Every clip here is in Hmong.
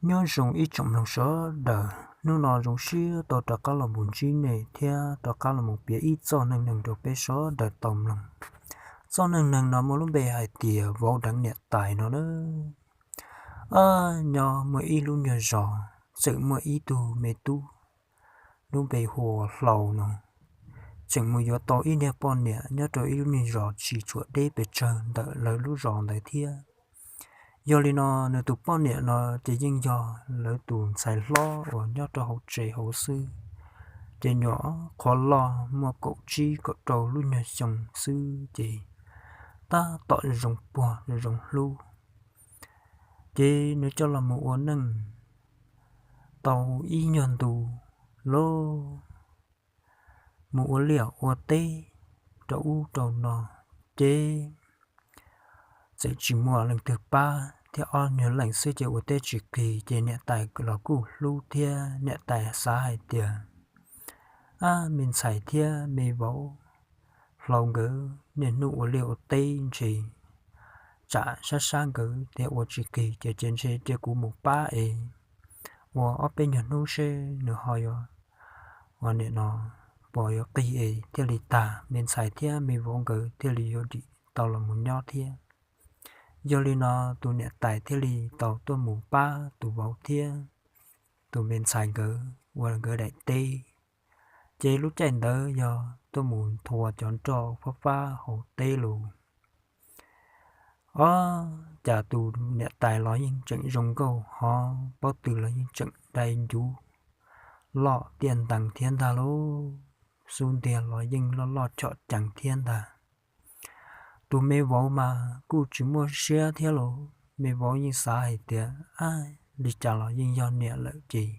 Nyob zoo ib tsoom mloog sawv daws, hnub no zoo siab tau rov qab los mus ntsib nej thiab rov qab los mus piav ib txoj neej neeg rau peb sawv daws tau mloog. Txoj neej neeg no muaj lub npe hais tias vauv deev niam tais no na. Nyob muaj ib lub nyuag zos, txawm muaj ib tug me tub lub npe hu ua Hlau no, tseem mus yuav tau ib niag poj niam nyob rau ib lub nyuag zos tsis tshua deb pes tsawg ntawm lawv lub zos ntawd thiab. Yog li no, nws tus poj niam no ces yeej yog lawv tus ntxhais hlob uas nyob rau hauv tsev hauv xwb. Ces nyuam qhuav loj muaj kaum tsib kaum rau lub nyuag xyoo xwb ces tab tom zoo puag zoo hlub. Ces nws coj los mus ua neej tau ib nyuag ntu lawm, mus ua liaj ua teb rau ub rau no, ces txawm tsis muaj leej twg pab thiab, ob nyuag leej xwb ces ua teb tsis qis, ces niam tais los kuj hlub thiab. Niam tais xav hais tias, ab, me ntxhais thiab me vauv Hlau nkawd niaj hnub ua liaj ua teb ntshe tsam sab sab nkawd thiab ua tsis qis, ces ces ntshe cia kuv mus pab es ua ob peb nyuag hnub seb nws ho yuav ua nim no puas yuav qig es thiaj li tag, me ntxhais thiab me vauv nkawd thiaj li yuav dim tau los mus nyob thiab. Yog li no, tus niam tais thiaj li tau tuaj mus pab tus vauv thiab tus me ntxhais nkawd ua nkawd daim teb. Ces lub caij ntawd yog tuaj mus nthua cov nroj fab fab hauv teb lus. Ob, cas tus niam tais los yeej tseem zoo nkauj hov, pob tw los yeej tseem dai ncuv loj tiaj ntees thiab ntag lauj, xub ntiag los yeej loj loj chom cees thiab ntag. Tus me vauv mas kuj tsis muaj siab thiab lauj, me vauv yeej xav hais tias, ab, li cas los yeej yog niam lawm ces,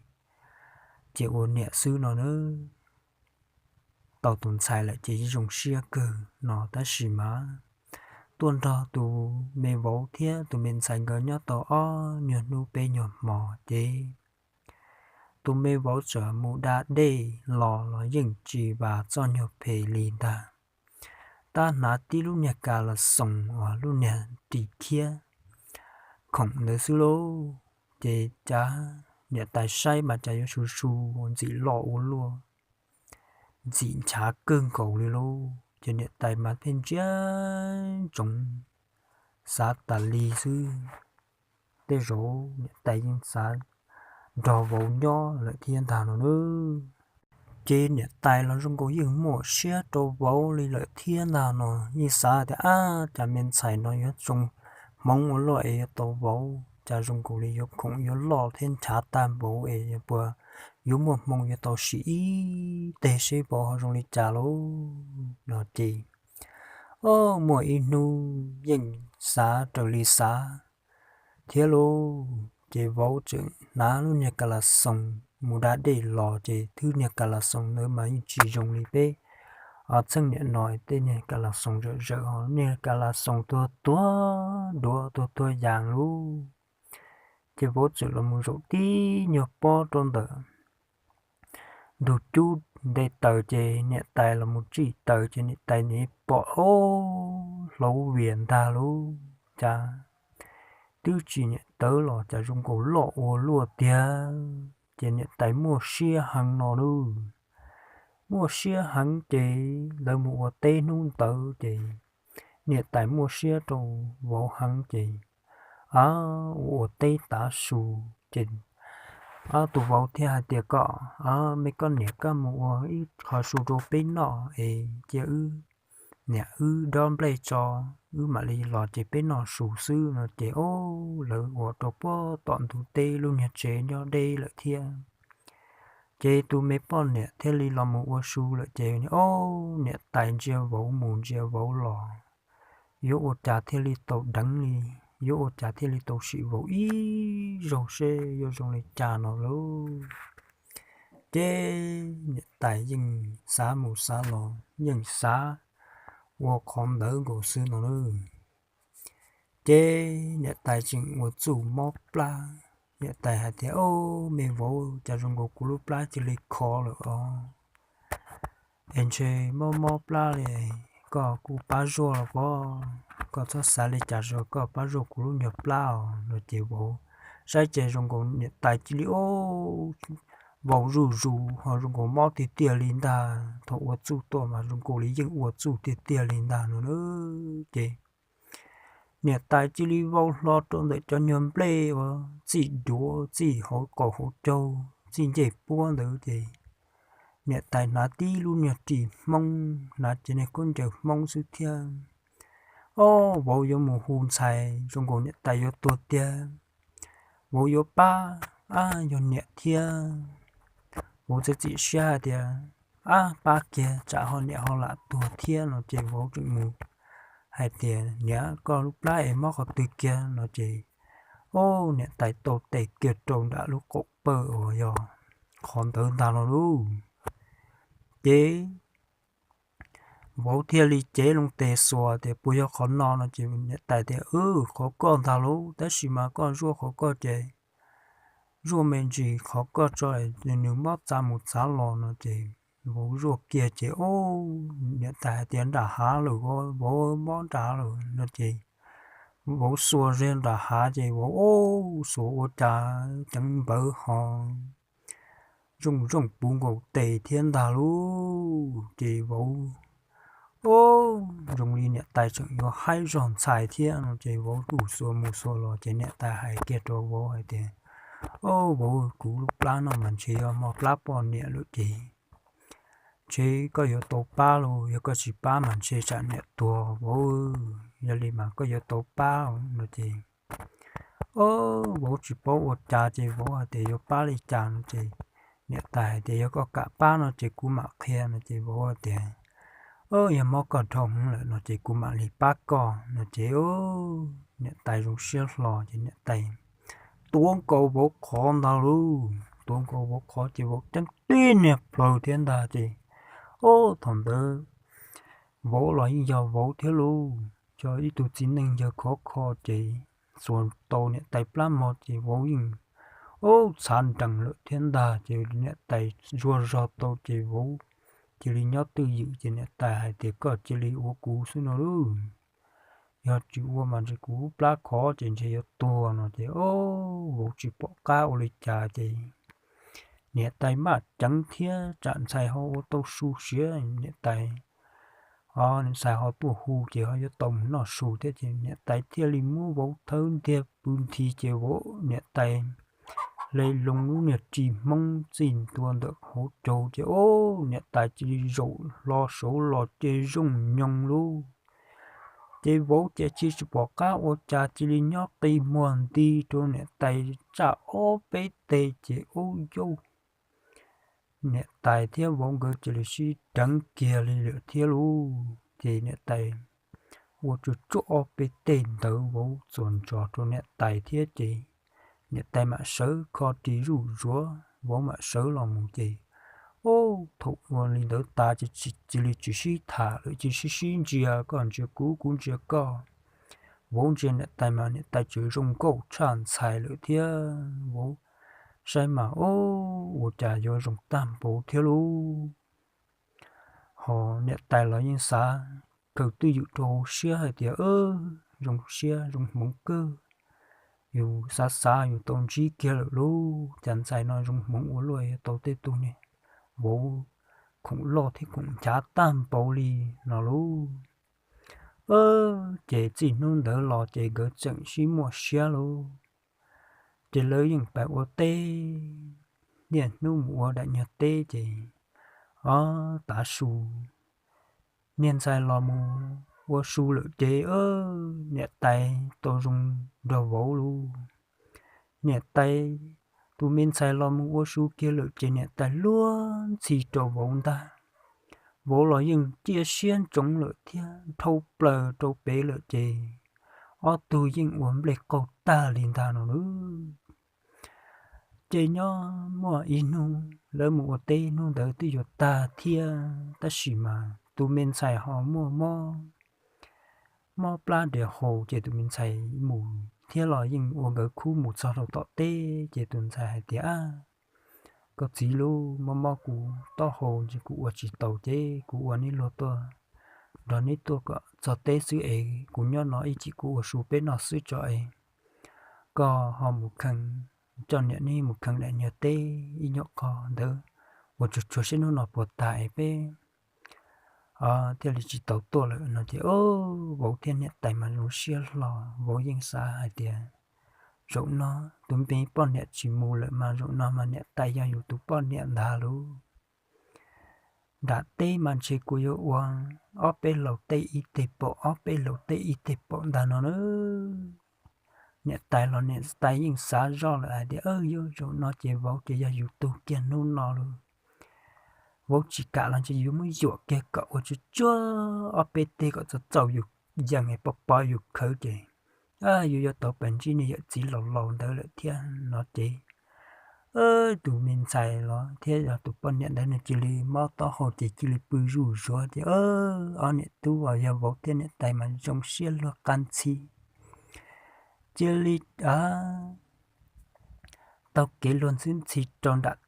ces ua niam xwb no na. Tau tus ntxhais lawm ces zoo siab kawg no, tab sis mas tuaj nrog tus me vauv thiab tus me ntxhais nkawd nyob tau ob nyuag hnub peb nyuag hmo ces tus me vauv txawm mus da dej los los yeej tsis vas txoj nyuag phem li ntag. Tab hnav tib lub niag ka la xoos uas lub niag ris khiab khoom ntawd xwb lauj, ces cas niam tais saib mas cas yuav su su ntxim loj ua luaj, ntxim nchav kawg nkaus li lauj. Ces niam tais mas thiaj ntsia ntsoov xav tas li xwb. Tej zaum niam tais yeej xav nrog vauv nyob lawm thiab ntag no na. Ces niam tais los zoo nkaus yeej muaj siab rau vauv li lawm thiab ntag no, yeej xav tias, ab, cas me ntxhais no yuav tsoo hmoov ua luaj es yuav tau vauv, cas zoo nkaus li yuav khoom yuav loj thiab nchav tag npaum es yog puas yuav muaj hmoo yuav tau sim ib teg seb vauv ho zoo li cas lauj no ces, o, muaj ib hnub yeej xav raws li xav thiab lauj, ces vauv tseem hnav lub niag ka la xoos mus da dej los ces thwb niag ka la xoos ntawd mas yeej tsis zoo li peb txheej niam no tej niag ka la xoos zawm zawm ho niag ka la xoos tuag tuag duav tuag tuag yas lauj. Ces vauv txawm los mus zaum tib nyuag pob rau ntawm ntug cub nte taws ces niam tais los mus tsij taws ces niam tais nim pom, o, hlauv vias ntag lauj, cas twb tsis niam tawv los cas zoo nkaus loj ua luaj tiag. Ces niam tais muaj siab heev no lauj, muaj siab heev ces lawv mus ua teb hnub ntawd ces niam tais muaj siab rau vauv heev ces, a, ua ua teb tav su ces, a, tus vauv thiaj hais tias, koj, a, me koj niam, koj mus ua ib qho su rau peb noj es cia wb niam wb dob nplej tso, wb mam li los ces peb noj su xwb no ces, o, lawv ua rau puag tom ntug teb lub niag tsev nyob deb lawm thiab. Ces tus me poj niam thiaj li los mus ua su lawm ces, o, niam tais ntsia vauv mus ntsia vauv los, yuav ua cas thiaj li tau deev li, yuav ua cas thiaj li tau sim vauv ib zaug seb yuav zoo li cas no lauj. Ces niam tais yeej xav mus xav los yeej xav ua qhov ntawd nkaus xwb no lauj. Ces niam tais tseem ua txuj mob plab, niam tais hais tias, o, me vauv, cas zoo nkaus kuv lub plab cia li khov lawm os. Es ntshe mob mob plab li, koj kuj pab zuaj los pob, koj txhob xav li cas, koj pab zuaj kuv lub nyuag plab os no ces vauv saib ces zoo nkaus niam tais cia li vau zuj zus ho zoo nkaus mob tiag tiag li ntag. Thaum ua txuj tuaj mas zoo nkaus li yeej ua txuj tiag tiag li ntag no na. Ces niam tais cia li vau hlo rau ntawm cov nyuag nplej uas txij duav txij hauv qaum hauv caug txij ncej puab ntawd ces niam tais hnav tib lub niag ris hmoob, hnav cov niag khaub ncaws hmoob xwb thiab. Ob, vauv yuav mus hu ntxhais zoo nkaus niam tais yuav tuag tiag. Vauv yuav pab, ab, yog niam thiab. Vauv txiav txim siab hais tias, ab, pab kiag tsam ho niam ho lam tuag thiab no ces vauv tseem mus hais tias, niam, koj lub plab es mob qhov twg kiag no ces, ob, niam tais tau tes kiag rau nram lub qaum pawj uas yog qhov ntawd ntag no lauj. Ces vauv thiaj li cev loo tes xuas tias, puas yog qhov no no ces niam tais tias, qhov koj ntag lauj, tab sis mas koj zuaj qhov koj ces zuaj me ntsis qhov koj tso, nws mob txav mus txav los no ces vauv zuaj kiag ces, ob, niam tais hais tias nram hav lawm, vauv mob nram hav lawm no ces vauv xuas ze nram hav ces vauv, ob, xuas ua cas ceev npawv ho zooj zooj puv nkaus tes thiab ntag lauj. Ces vauv, ob, zoo li niam tais tseem yuav haib zog ntxhais thiab no ces vauv kuj xuas mus xuas los ces niam tais hais kiag rau vauv hais tias, ob, vauv, kuv lub plab no mas ntshe yog hmo plab poj niam lawm ces ntshe koj yuav tau pab lauj, yog koj tsis pab mas ntshe tsam niam tuag vauv, yog li mas koj yuav tau pab no ces, ob, vauv tsis paub ua cas ces vauv hais tias yuav pab li cas no ces niam tais hais tias yog koj kam pab no ces kuv mam qhia no ces vauv hais tias, ob, yog mob koj dhau hwv lawm no ces kuv mam li pab koj no ces, ob, niam tais zoo siab hlo ces niam tais tuav nkaus vauv qhov ntag lauj, tuav nkaus vauv qhov ces vauv ceeb tib niag plhaw thiab ntag ces, ob, thaum ntawd vauv los yeej yog vauv thiab lauj, cov ib tug txiv neej yawg khov kho ces xuas tau niam tais plab mog ces vauv yeej, ob, txhav nrees lawm thiab ntag ces niam tais zuag zog tau ces vauv cia li nyob twj ywm ces niam tais hais tias koj cia li ua kuv xwb no lauj, yog tsis ua mas ntshe kuv plab khov ces ntshe yuav tuag no ces, ob, vauv tsis pom qab ua li cas ces niam tais maj ceev thiab tsam ntxhais ho ua tau su siav, niam tais, ob, ntxhais ho tuaj hu ces ho yuav tau mus noj su thiab ces niam tais thiaj li muab vauv thawb ntiag pw nthi ces vauv, niam tais hle loo lub niag ris hmoob txij ntua ntawm hauv caug ces, ob, niam tais cia li zaum hlo saud los ces zooj nyoos lauj. Ces vauv ces tsis pom qab ua cas cia li nyob qi muag nti rau niam tais tsaj ob peb teg ces, ub yauj, niam tais thiab vauv nkawd cia li sib deev kiag li lawm thiab lauj. Ces niam tais ua tsuag tsuag ob peb teg ntawd vauv txuas ntsos rau niam tais thiab ces niam tais mam sawv kho ris zuj zuav, vauv mam sawv los mus ces, ub, thaum ua li ntawd tas ces cia li tsis sib tham lawm, cia li sib sib ntsia, koj ntsia kuv kuv ntsia koj. Vauv ntsia niam tais mas niam tais tseem zoo nkauj tshaj ntxhais lawm thiab. Vauv saib mas, ub, ua cas yuav zoo tag npaum thiab lauj. Ho niam tais los yeej xav khaws twj ywm rau hauv siab hais tias, zoo siab zoo hmoov kawg, yus xav xav yus tau ntsib kiag lawm lauj, cas ntxhais no zoo hmoov ua luaj yuav tau tej tug niag vauv khoom loj thiab khoom nchav tag npaum li no lauj. Ces txij hnub ntawd los ces nkawd tseem sib muaj siab lauj. Ces lawv yeej pais ua teb, niaj hnub mus ua daim nyuag teb ces, ob, tav su niag ntxhais los mus ua su lawm ces niam tais tau zoo nrog vauv lauj. Niam tais, tus me ntxhais los mus ua su kiag lawm ces niam tais luag ntxhi rau vauv ntag. Vauv los yeej ciaj siab ntsoov lawm thiab dhau plaws rau pem lawm ces ob tug yeej ua nplej qaug tag li ntag no lauj. Ces nyob muaj ib hnub lawv mus ua teb, hnub ntawd twb yuav tag thiab tab sis mas tus me ntxhais ho muaj mob, mob plab nres haus ces tus me ntxhais mus thiab los yeej ua nkawd khub mus txog rau tom teb ces tus ntxhais hais tias, koj txiv lauj, mob mob kuv taub hau ces kuv ua tsis taus ces kuv ua neb luag tuaj, nrog neb tuaj kom txog teb xwb es kuv nyob no ib chim kuv ua su peb noj xwb tso es koj ho mus kheej, coj niam neb mus kheej daim niag teb ib nyuag qho ntawd, ua tsuag tsuag seb hnub no puas tag es peb thiaj li tsis tau tuaj lawm no ces, vauv thiab niam tais mas zoo siab hlo. Vauv yeej xav hais tias, zaum no tus npe poj niam tsis mus lawm mas zaum no mas niam tais yog yus tus poj niam ntag lauj. Nram teb mas ntshe kuv yuav ua ob peb hlau tej ib teg paum, ob peb hlau tej ib teg paum ntag no na. Niam tais los niam tais yeej xav zoj lawm hais tias, yog zaum no ces vauv ces yog yus tug kiag hnub no lauj. Vauv tsis kam los ntshe yuav muab yuam kiag kom ua tsuag tsuag ob peb teg kom txaus txaus yus yees es pov pov yus khawv ces yus yuav tau pab ntsib niag yawm txiv laus laus ntawd lawm thiab no ces tus me ntxhais los thiab yog tus poj niam ntawd nws cia li mob taub hau ces cia li pw zuj zus ces ob niam tub uas yog vauv thiab niam tais mas zoo siab luag qab ntxhi. Cia li taug kev luag ntxhi ntxhi rau nram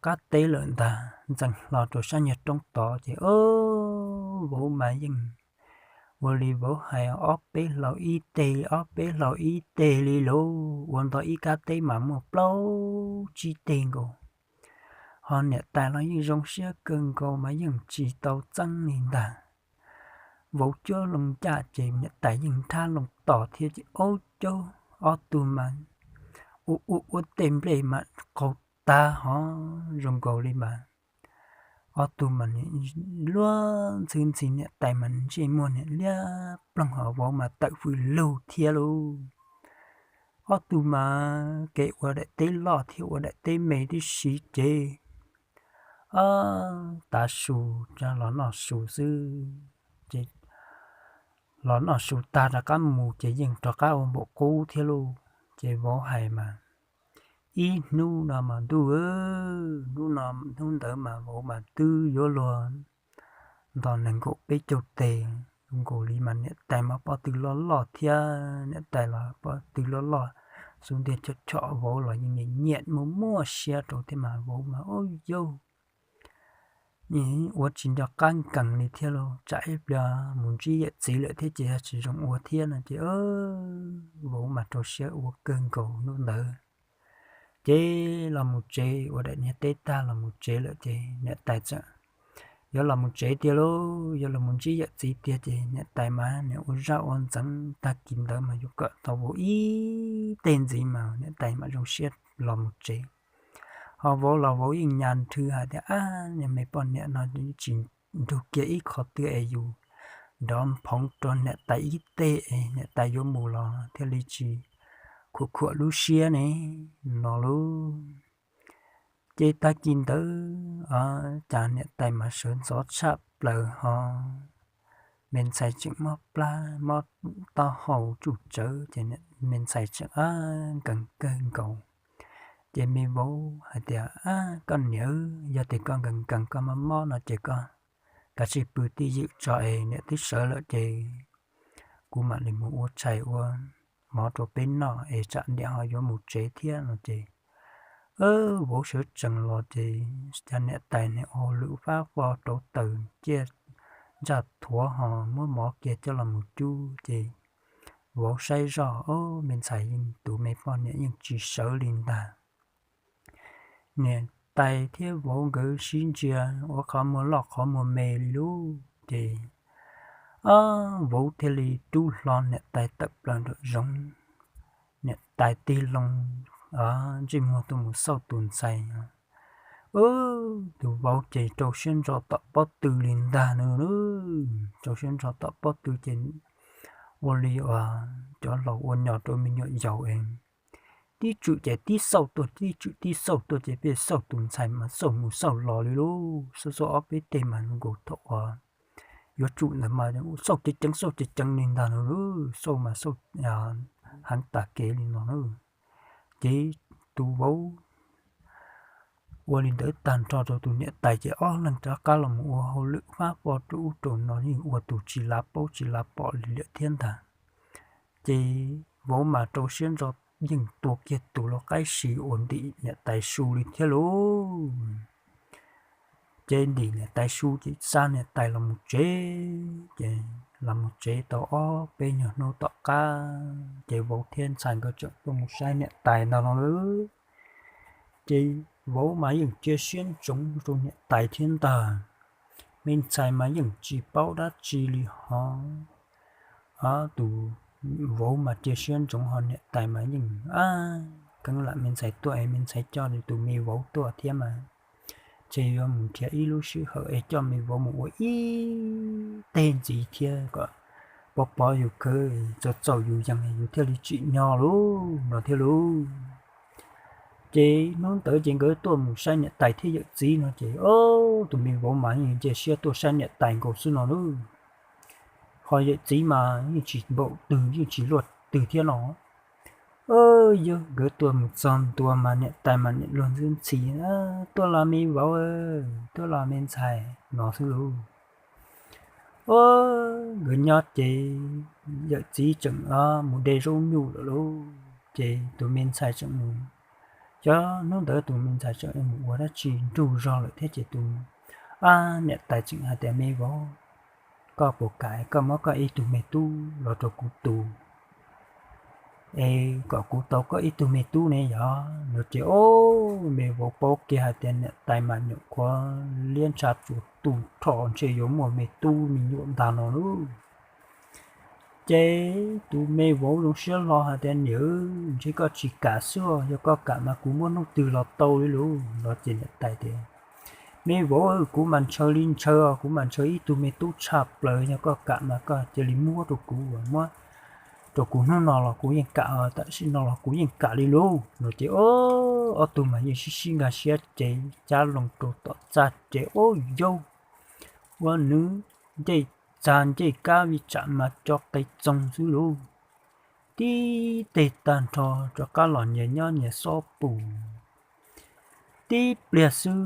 qab teb lawm ntag, ntxeev hlo rau sab nyuag roob tod ces vauv mas yeej ua li vauv hais ob peb hlau ib teg, ob peb hlau ib teg li lauj, ua nto ib kab teb mas muaj plaub tsib teg nkaus. Ho niam tais los yeej zoo siab kawg nkaus mas yeej tsis tau txeeb li ntag. Vauv cuab loo ncaj ces niam tais yeej nrhab loo tos thiab ces ub caub ob tug mas ua ua ua tej nplej mas qaug tag ho zoo nkaus li mas ob tug mas luag ntxhi ntxhi, niam tais mas ntsej muag niam liab ploog ho vauv mas tawm fws lug thiab lauj. Ob tug mas kev ua daim teb loj thiab ua daim teb me tib si ces tav su los noj su xwb ces los noj su tag rov qab mus ces yeej rov qab ua npaum qub thiab lauj. Ces vauv hais mas ib hnub no mas ntuj, hnub no hnub ntawd mas vauv mas twb yuav luag nto nees nkaum peb caug teg zoo nkaus li mas niam tais mas pob tw loj loj thiab, niam tais los pob tw loj loj, xub ntiag chom chom, vauv los yeej nyiam nyiam muaj muaj siab rau thiab mas vauv mas ub yauj, ua tsis nco qab nkees li thiab lauj, tsam ib pliag mus ntsib yawm txiv lawm thiab ces yog tsis zoo ua thiab no ces vauv mas rau siab ua kawg nkaus hnub ntawd. Ces los mus tsev, ua daim niag teb tag los mus tsev lawm ces niam tais txawm yuav los mus tsev tiag lauj, yuav los mus ntsib yawm txiv tiag ces niam tais mas niam ua zaj ua ntxeev tag kis ntawd mas yuav kom tau vauv ib teg ntxiv mas niam tais mam zoo siab los mus tsev. Ho vauv los vauv yeej nyas nrhw hais tias ab, niag me poj niam no tsis nrug kiag ib qho twg es yus nrov nphoov rau niam tais ib teg es niam tais yuav mus los thiaj li tsis khuam khuam lub siab ne no lauj. Ces tag kis ntawd cas niam tais mas sawv ntxov tshaj plaws ho me ntxhais tseem mob plab mob taub hau tsuj tsawv ces me ntxhais tseem nkees kawg nkaus. Ces me vauv hais tias, koj niam, yog tias koj nkees nkees koj mob mob no ces koj kav tsij pw twj ywm tso es niam twb sawv lawm ces kuv mam li mus ua tshais ua mov rau peb noj es tsam niam ho yuav mus tsev thiab no ces vauv sawv tsees los ces cas niam tais niam ua hauj lwm fab fo rauv taws ciaj ntsaj thuav ho muab mov kiag coj los mus cub ces vauv saib zoj, me ntxhais yeej, tus me poj niam yeej tsis sawv li ntag. Niam tais thiab vauv nkawd sib ntsia ua qhov muag loj qhov muag me li lauj ces vauv thiaj li rub hlo niam tais tawm plaws nraum zoov. Niam tais tig loo ntsej muag tuaj mus xauj tus ntxhais, tus vauv ces rau siab ntso tom pob tw li ntag no, rau siab ntso tom pob tw ces ua li uas cov laus ua nyo rau me nyuam yaus es tib tswm ces tib xauj tuaj, tib tswm tib xauj tuaj ces pheej xauj tus ntxhais mas xauj mus xauj los li lauj, xauj xauj ob peb teg mas nkaus thaum uas yuav tsum ntawd mas xauj ceev ceev xauj ceev ceev li ntag no, xauj mas xauj heev tas kev li no na. Ces tus vauv ua li ntawd tag nrho rau tus niam tais ces ob leeg rov qab los mus ua hauj lwm fab fo rau ub rau no yeej ua tus tsis lav paub tsis lav pom li lawm thiab ntag. Ces vauv mas rau siab ntso yeej tua kiag tus lau qaib si uas ntim niam tais su li thiab lauj. Ces ntim niam tais su ces xa niam tais los mus tsev ces los mus tsev tau ob peb nyuag hnub tom qab ces vauv thiab ntxhais nkawd tseem tuaj mus saib niam tais ntag no lauj. Ces vauv mas yeej cia siab ntsoov rau niam tais thiab ntag. Me ntxhais mas yeej tsis paub dab tsi li hos. Tus vauv mas cia siab ntsoov hos niam tais mas yeej, a, keeb lam me ntxhais tuaj es me ntxhais coj tus me vauv tuaj thiab mas, ces yuav mus nrhiav ib lub sij hawm es coj me vauv mus ua ib teg ntxiv thiab kom pov pov yus kawg, txaus txaus yus yees yus thiaj li tsim nyog lauj no thiab lauj. Ces hnub ntawd ces nkawd tuaj mus saib niam tais thiab yawm txiv no ces, o, tus me vauv mas yeej cia siab tuaj saib niam tais nkaus xwb no lauj. Ho yawm txiv mas yeej tsis npaum twg yeej tsis luaj twg thiab no. Yog nkawd tuaj mus txog ntua mas niam tais mas niam luag ntxhi ntxhi, tuaj los me vauv, tuaj los me ntxhais no xwb lauj. Nkawd nyob ces yawm txiv tseem mus de zaub nyuj lawm lauj, ces tus me ntxhais tseem mus, cov hnub ntawd tus me ntxhais tseem mus ua dab tsi nrug zog lawm thiab ces tus, a, niam tais tseem hais tias me vauv, koj puas kam koj muab koj ib tug me tub los rau kuv tu es kom kuv tau koj ib tug me tub ne yog no ces, o, me vauv paub kiag hais tias niam tais mas nyuam qhuav liab ntsha tsuas tu rho ntshe yuav muaj me tub me nyuam ntag no lauj. Ces tus me vauv zoo siab hlo hais tias niam, ntshe koj tsis kam xwb, yog koj kam mas kuv muab hnub twg los tau li lauj no ces niam tais tias, me vauv, kuv mas ntshaw li ntshaw, kuv mas ntshaw ib tug me tub tshaj plaws, yog koj kam mas koj cia li muab rau kuv, muab rau kuv hnub no los kuv yeej kam, tam sim no los kuv yeej kam li lauj no ces, o, ob tug mas yeej sib sib nkag siab ces cab loo rau tom txaj ces, o, yau, ua nws ncej txag ncej kab vij tsam mas co qe txoog xwb lauj. Tib teg tag nrho rov qab los nyias nyob nyias xob pus. Tib pliag xwb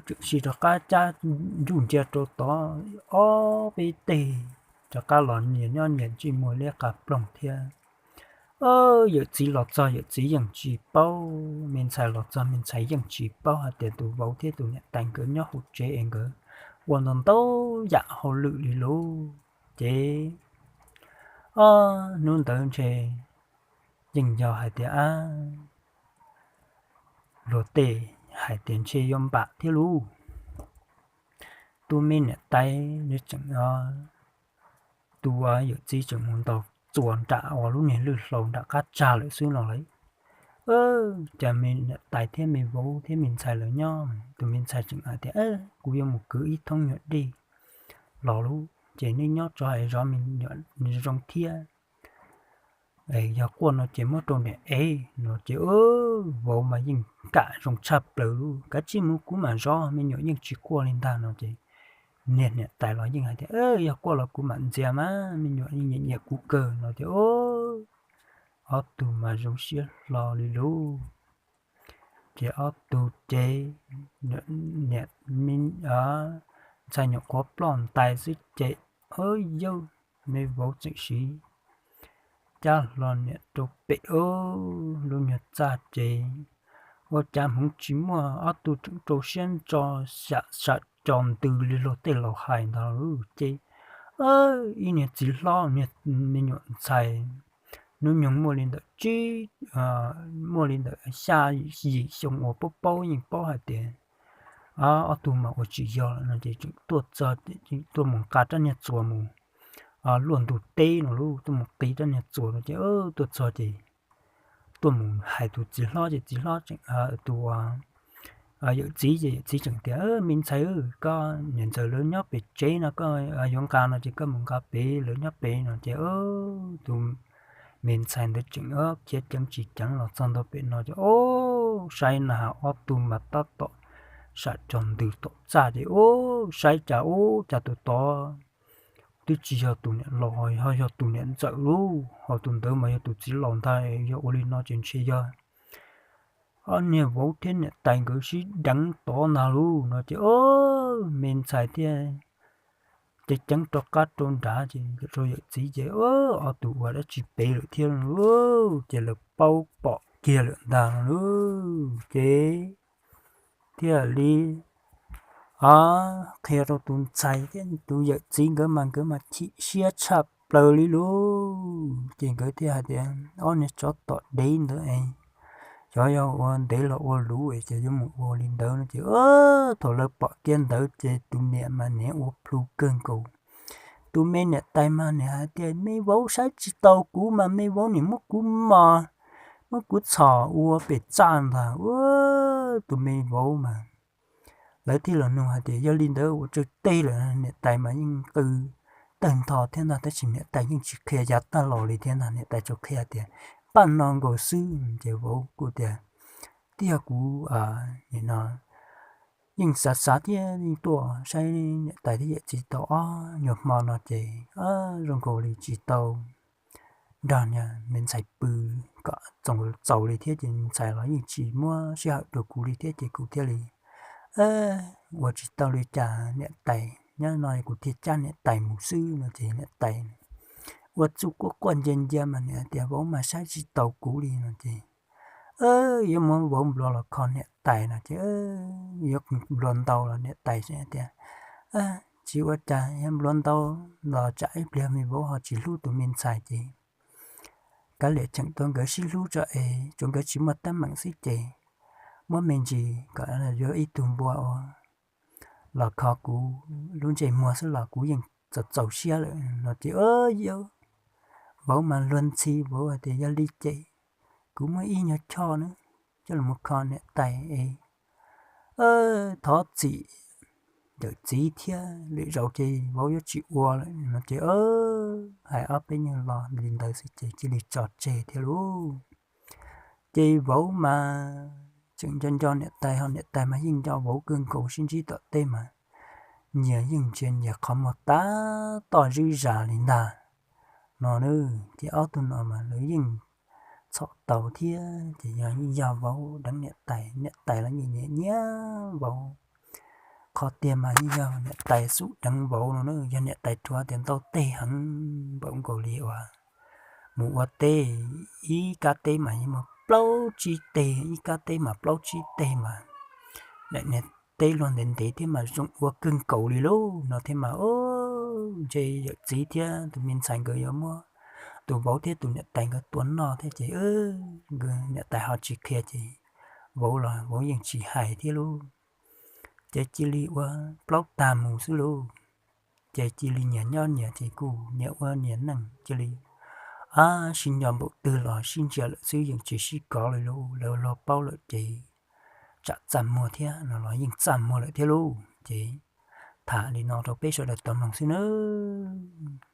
tseem sim rov qab cab ncuj ncia rau tod ob peb teg, rov qab los nyias nyob nyias ntsej muag liab qab ploog thiab. Yawm txiv los txog yawm txiv yeej tsis paub, me ntxhais los txog me ntxhais yeej tsis paub hais tias tus vauv thiab tus niam tais nkawd nyob hauv tsev es nkawd ua ntau ntau yam hauj lwm li lauj. Ces, o, hnub ntawd ntshe yeej yog hais tias, a, luag tej hais tias ntshe yuav npam thiab lauj. Tus me niam tais nws tseem, tus yawm txiv tseem mus ntaus txuas nram uas lub niag lwj hlau nram qab tsag lawm xwb no lauj. Cas me niam tais thiab me vauv thiab me ntxhais lawv nyob, tus me ntxhais tseem hais tias, kuv yuav mus kwv ib thoob nyuag dej los lauj, ces nej nyob tso es zov me nyuam zoo thiab. Yog quaj no ces muab rau niam ev no ces, vauv mas yeej kam zoo tshaj plaws lauj, kav tsij mus kuv mam zov, me nyuam yeej tsis quaj li ntag no ces niag niam tais los yeej hais tias, yog quaj los kuv mam ntxias mas, me nyuam yeej nyiam nyiam kuv kawg no ces, o, ob tug mas zoo siab hlo li lauj. Ces ob tug ces niam, ntxhais nyuam qhuav ploj ntais xwb ces, o, yau, me vauv txeem siv cab hlo niam rau pem lub nyuag txaj ces, ua cas hmoov tsis muaj, ob tug tseem rau siab ntso sam cos ntws li luag tej laus hais ntag lauj. Ces ib niag txiv hlob, niag me nyuam ntxhais hnub nyoog muaj li ntawm tsib, muaj li ntawm xya yim xyoo uas paub paub yeej paub hais tias ob tug mas ua tsis yog lawm no ces tseem tuaj txog, tuaj mus nqa rab niag txuas mus luaj ntug teb no lauj, tuaj mus qi rab niag txuas no ces tuaj txog ces tuaj mus hais tus txiv hlob ces txiv hlob tseem, tus yawm txiv ces yawm txiv tseem tias, me ntxhais, koj niam ntxawm lawv nyob pem tsev no, koj yuav nqa no ces koj mus nqa pem, lawv nyob pem no ces tus me ntxhais ntawd tseem khiav ceev tsis ceev los txog ntua pem no ces, o, saib na has ob tug mas tab tom sam cos ntws tom txaj ces, o, saib cas ub cas tus tod twb tsis yog tus niam laus, ho yog tus niam ntxawm lauj, ho tus ntawd mas yog tus txiv laus ntag, yog ua li no ces ntshe yog ob niag vauv thiab niam tais nkawd sib deev tod ntag lauj no ces, o, me ntxhais thiaj ceev ceev rov qab rau nrad ces rau yawm txiv ces, o, ob tug ua dab tsi pem lawm thiab lauj, ces lawv paub pom kiag lawm ntag lauj. Ces thiaj li, o, qhia rau tus ntxhais thiab tus yawm txiv nkawd mas nkawd mas chim siab tshaj plaws li lauj. Ces nkawd thiaj hais tias, Ob niag tsov tom dev ntawd es xyov yog ua ntev los ua luv es ces yuav mus ua li ntawd no. Ces thaum lawv pom kiag ntawd ces tus niam mas niam ua plhu kawg nkaus. Tus me niam tais mas niam hais tias, Me vauv saib tsis taus kuv mas me vauv niam muab kuv mos, muab kuv txhom ua pem txaj ntag. Ua tus me vauv mas lawv thiaj los nug hais tias, Yog li ntawd ua tsawg teg lawm? Niam tais mas yeej qw tawg ntho thiab ntag, tab sis niam tais yeej tsis qhia yav tag los li thiab ntag. Niam tais tsuas qhia tias, Paj no nkaus xwb. Ces vauv kuj tias, Twb yog kuv no yeej xav xav thiab yeej tuaj saib niam tais thiab yawm txiv tau ob nyuag hmo no ces zoo nkaus li tsis tau nrog niag me ntxhais pw kom txaus li thiab ces me ntxhais los yeej tsis muab sij hawm rau kuv li thiab ces kuv thiaj li ua tsis tau li cas niam tais, nyob no kuv thiaj cab niam tais mus xwb no. Ces niam tais ua txuj quaj quaj ncia ncia mas niam tias, Vauv mas saib tsis taus kuv li no. Ces yuav muab vauv nplua los kho niam tais no ces yuav nplua ntau los niam tais tias, Tsis ua cas, yog nplua ntau los tsam ib pliag me vauv ho tsis hlub tus me ntxhais ces kav liam cheem tuaj nkawd sib hlub tso es tsuas nkawd tsis muaj teeb meem xwb ces muab me ntsis kom yuav ib tug npua ua los kho kuv lub ntsej muag xwb los kuv yeej txaus txaus siab lawm no. Ces vauv mas luag ntxhi, vauv hais tias, Yog li ces kuv muab ib nyuag choj na coj los kho niam tais es thov txim yawm txiv thiab, lwm zaus ces vauv yuav tsis ua lawm no. Ces hais ob peb nyuag lo li ntawd xwb ces cia li tso tseg thiab lauj. Ces vauv mas tseem nco nco niam tais, ho niam tais mas yeej nco vauv kawg nkaus, sib ntsib tom tej mas nyias yeej ntsia nyias qhov muag tab tom zwb zas li ntag no. Ces ob tug no mas lawv yeej txhom tau thiab ces yog yeej yog vauv deev niam tais, niam tais los yeej nyiam nyiam vauv. Qhov tiag mas yeej yog niam tais xub deev vauv no na. Yog niam tais rhuav tias ntau teg heev npaum nkaus li uas mus ua teb, ib kab teb mas yeej muaj plaub tsib teg, ib kab teb mas plaub tsib teg mas daim niag teb luag ntev ntev thiab mas zoo ua kawg nkaus li lauj no thiab mas ntshe yawm txiv thiab tus me ntxhais nkawd yuav muab tus vauv thiab tus niam tais nkawd tua noj thiab ces niam tais ho tsis qhia ces vauv los vauv yeej tsis hais thiab lauj. Ces cia li ua plaub tag mus xwb lauj. Ces cia li nyias nyob nyias ces kuj nyias ua nyias neej cia li sib nco npaum twg los sib ntsia lawm xwb, yeej tsis sib kov li lauj. Lawv luag paub lawm ces tsam txaj muag thiab no los yeej txaj muag lawm thiab lauj. Ces tham li no rau peb sawv daws tau mloog xwb nawb.